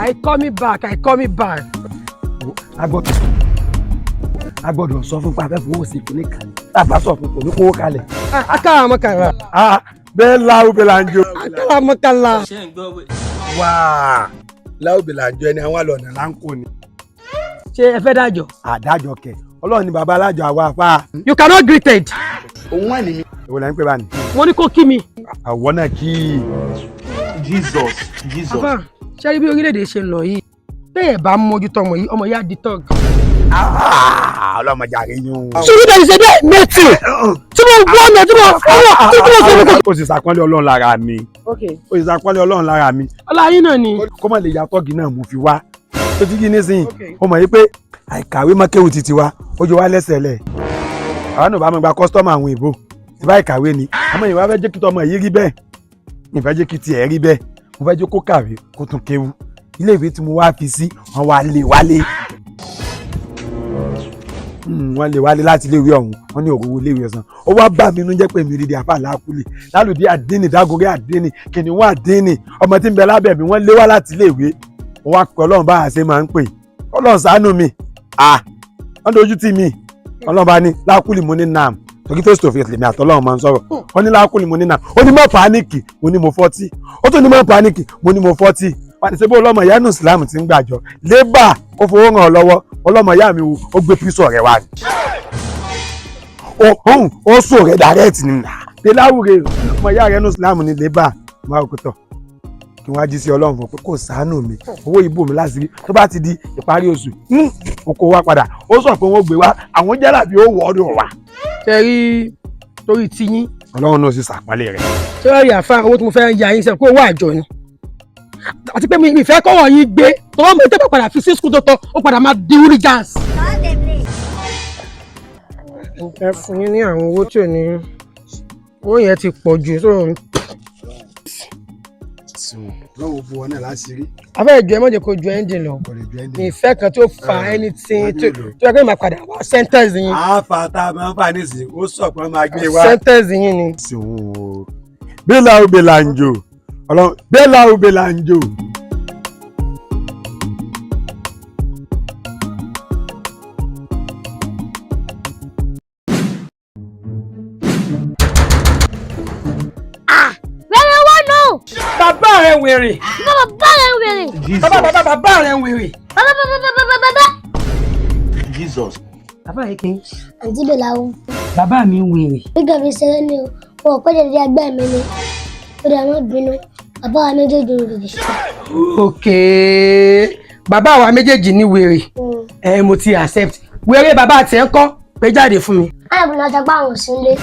I coming back, I coming back. A gbọ́dọ̀ sọ fún pa afẹ́fọ́ sí kìíní kan tàbá sọ fún kò ní kówó kalẹ̀. Akaramakala. Ah, bẹ́ẹ̀ láwùbẹ̀lànjọ. Akaramakala. Ṣé ń gbọ́ wẹ̀? Wáá, láwùbẹ̀lànjọ ẹni àwọn àlọ́nà là ń kó ni. Ṣé ẹ fẹ́ dájọ́? Àdájọ kẹ, Ọlọ́run ni bàbá alájọ àwa afá. You cannot greeted. Òun wà ní mi. Èwo là ń pè bá ní. Wọ́n ní kó kí mi. Àwọn náà kí i. Jesus, Jesus. Àfà, ṣé rí bí orílẹ̀-èdè ṣe ń lọ yìí? Bẹ́ẹ̀ bá mójútó ọmọ yìí, ọmọ yìí á di thug. Ọlọ́mọdé àríyún. Sùúrù dẹ̀ ṣe bẹ́ẹ̀ mẹ́tì. Tí mo gbọ́ ọ̀nà tí mo fọwọ́ tí mo sọ fún Ó sì sàpọ́nlé Ọlọ́run lára mi. Ó sì sàpọ́nlé Ọlọ́run lára mi. Ọlá yín náà ni. Kó má lè ya thug náà mo fi wá. Tó ti yí nísìnyí, ó mọ̀ yí pé àìkàwé mọ́kéwù ti tiwa, ó jọ wá lẹ́sẹ̀ lẹ̀. Àwọn náà bá mi gba customer àwọn ìbò. Tí bá ìkàwé ni, àmọ́ ìwà fẹ́ jẹ́ kí tọmọ yìí rí bẹ́ẹ̀. Ìfẹ́ jẹ́ kí tiẹ̀ rí bẹ́ẹ̀. Mo fẹ́ jẹ́ kó kàwé kó tún kéwú. Ilé ìwé tí mo wá fi sí, wọ́n wá lé wálé. Wọ́n lè wálé láti iléèwé ọ̀hún, wọ́n ní òróró iléèwé ọ̀sán. Ó wá bà mí inú jẹ́ pé mi rí di àfà lákùlé lálùdí àdínì dágorí àdínì kìnìún àdínì, ọmọ tí ń bẹ lábẹ́ mi, wọ́n lé wá láti iléèwé. Wọ́n wá pé Ọlọ́run bá a ṣe máa ń pè, Ọlọ́run ṣàánú mi. À wọ́n dojú tì mí. Ọlọ́run bá ní lákùlé, mo ní nam, torí face to face lèmi àtọ́lọ́run máa ń sọ̀rọ̀. Wọ́n ní lákùlé, mo ní nam. Ó ní má panic, mo ní mo fọ́tí. Ó tún ní má panic, mo ní mo fọ́tí. Wọ́n ní sẹ́bí ọlọ́mọ ìyá nù Islam ti ń gbàjọ lébà kó fowó ràn ọ́ lọ́wọ́. Ọlọ́mọ ìyá mi wo ó gbé písọ̀ rẹ̀ wá ni ó ó sọ rẹ̀ direct ni pé láwùrè ọmọ ìyá rẹ̀ nù Islam ní lébà máa kó tọ̀ kí wọ́n á jí sí Ọlọ́run fún pé kò ṣàánú mi, owó ìbò mi láti rí. Tó bá ti di ìparí oṣù, oko wa padà. Ó sọ pé wọ́n gbé wá, àwọn jálàbí ó wọ́ ọdún wa. Ṣé rí torí tiyín. Ọlọ́run náà sì ṣàpálẹ̀ rẹ̀. Ṣé wàá rí àfa, owó tí mo fẹ́ ya yín sẹ́yìn kó owó àjọ ni, àti pé mi fẹ́ kọ́wọ́ yín gbé tọwọ́ mi tẹ́ bá padà fi sí school tó tọ́, ó padà máa di hooligans. Mo fẹ́ fún yín ní àwọn owó tí ò ní, owó yẹn ti pọ̀ jù so. Lọ́wọ́ bu ọ náà láti rí. Afẹ́ ìjọ, ẹ má jẹ́ kó ju ẹ́ńjìn lọ. Kò lè ju ẹ́ńjìn. Mi ìfẹ́ kan tí ó fa anything tó yẹ kó máa padà wá sentence yín. Àáfà tá a máa ń fà nísìnyí, ó sọ pé wọ́n máa gbé wá. Sentence yín ni. Bẹ́là ube là ń jò, Ọlọ́run, bẹ́là ube là ń jò. Wèrè wọ́n nù. Bàbá rẹ̀ wèrè. Bàbá bàbá rẹ̀ wèrè. Bàbá bàbá bàbá rẹ̀ wèrè. Bàbá bàbá bàbá bàbá. Jesus. Bàbá yìí kì í. Àǹtí Bèlà o. Bàbá mi ń wèrè. Gbígbà fi ṣeré ni o, wọn ò pẹ́ jẹ̀dẹ̀ ẹgbẹ́ mi ni. Ó dẹ̀ má bínú, bàbá wa méjèèjì ń wèrè. Ok, bàbá wa méjèèjì ní wèrè. Ẹ mo ti accept wèrè. Bàbá tiẹ̀ ń kọ́ pé jáde fún mi. Àyàbùnà ọjà gbà àwọn sílé.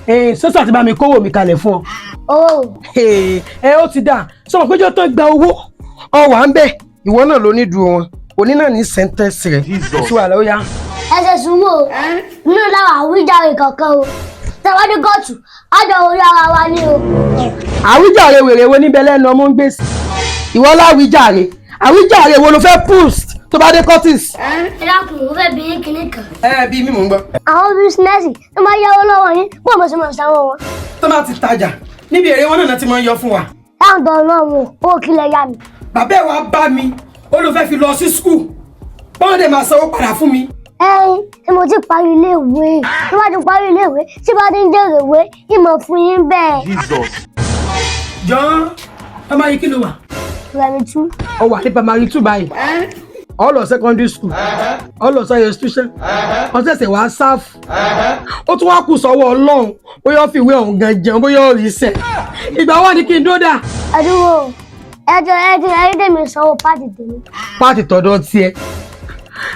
Ẹ sọ́sọ́ àti bá mi kówó mi kalẹ̀ fún ọ. Owó. Ẹ ó ti dà sọmọ péjọ tó gba owó ọ wà ń bẹ, ìwọ náà ló ní dùn wọn òní náà ní sentence rẹ sí wàhálà, ó yá. Ẹ ṣe sùúrù o, nínú láwọn àwíjàre kankan o. Tẹ̀wọ́n ní kóòtù, á jọ orí ara wa ní o. Àwíjàre wèrè wo níbẹ̀ lẹ́nu ọmọ ń gbèsè? Ìwọ láwíjàre, àwíjàre wo ló fẹ́ post tó bá dé cortis? Ẹ dákun, mo fẹ́ bí yín kinní kan. Ẹ bí mi, mò ń gbọ́. Àwọn business tó máa yáwó lọ́wọ́ yín, bó mo ṣe máa sanwó wọn? Tó máa ti tajà níbi èrè wọn náà ti máa ń yọ fún wa. Táwọn tó náà wò ó kílẹ̀ yá mi. Bàbá ẹ̀ wá bá mi, ó ló fẹ́ fi lọ sí school, báwọn dẹ̀ máa sanwó padà fún mi. Ẹyin tí mo ti parí iléèwé, tí bá ti parí iléèwé, tí bá ti ń jèrè ìwé, ìmọ̀ fún yín bẹ́ẹ̀. Jesus. Jọ, ọmọ yìí, kí ló wà? Primary two. Ọ wà ní primary two báyìí, ọ lọ secondary school, ọ lọ sọ institution, ọ ṣẹ̀ṣẹ̀ wá sáfù, ó tún wá kù sọ́wọ́ Ọlọ́run bóyá ó fi ìwé ọ̀hún gan jẹun, bóyá ó rí sẹ̀. Ìgbà wà ní kí n dódà. Ẹdúró, ẹjọ ẹjọ ẹyí tèmi sanwó pàtì tèmi. Pàtì tọ̀dọ̀ tiẹ̀,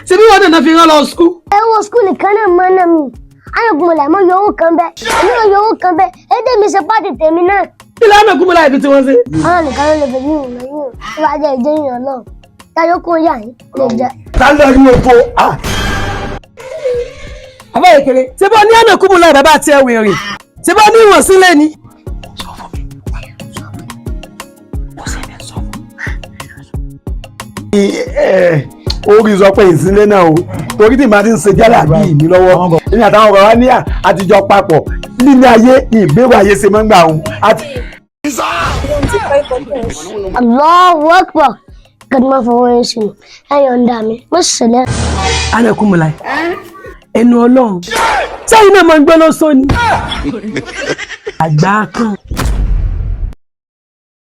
ṣé bí wọ́n dẹ̀ fi rán lọ school? Ẹ wo school kan náà mọ́ náà mi ayọ̀gùn mọ̀lá mọ́ yọ owó kan bẹ́ẹ̀, èmi náà yọ owó kan bẹ́ẹ̀, ẹyí tèmi ṣe pàtì tèmi náà. Kí lánàá gúnmọ́lá ibi tí wọ́n ṣe? Ọlọ́run nìkan ló lè fẹ́ yín ìrìnà yín tó bá jẹ́ ìjẹ́ yín Ọlọ́run táyọ̀ kó yà yín lè jẹ́. Ta ló ní oko? Àbá èkéré, ṣé bá ní ọ̀nà kúmùlà bàbá tiẹ̀ wèrè, ṣé bá ní ìwọ̀n sílẹ̀ ni. Sọ fún mi, sọ fún mi, kò sí ẹni sọ fún mi. Orí sọ pé ìsínlẹ̀ náà o, torí tí màá ti ń ṣe jálà bí mi lọ́wọ́, èmi àtàwọn ọ̀rọ̀ wa ní àtijọ́ papọ̀ nílé ayé ní ìgbéró ayé ṣe máa ń gbà òun àti. Allahu Akbar. Kí ni mo fọwọ́ yín sí ni? Ẹ yọ̀ǹda mi, mo sì ṣẹlẹ̀. Anakumula, ẹnu Ọlọ́run sẹ́yìn náà máa ń gbé lọ́sọ ni. Àgbà kan.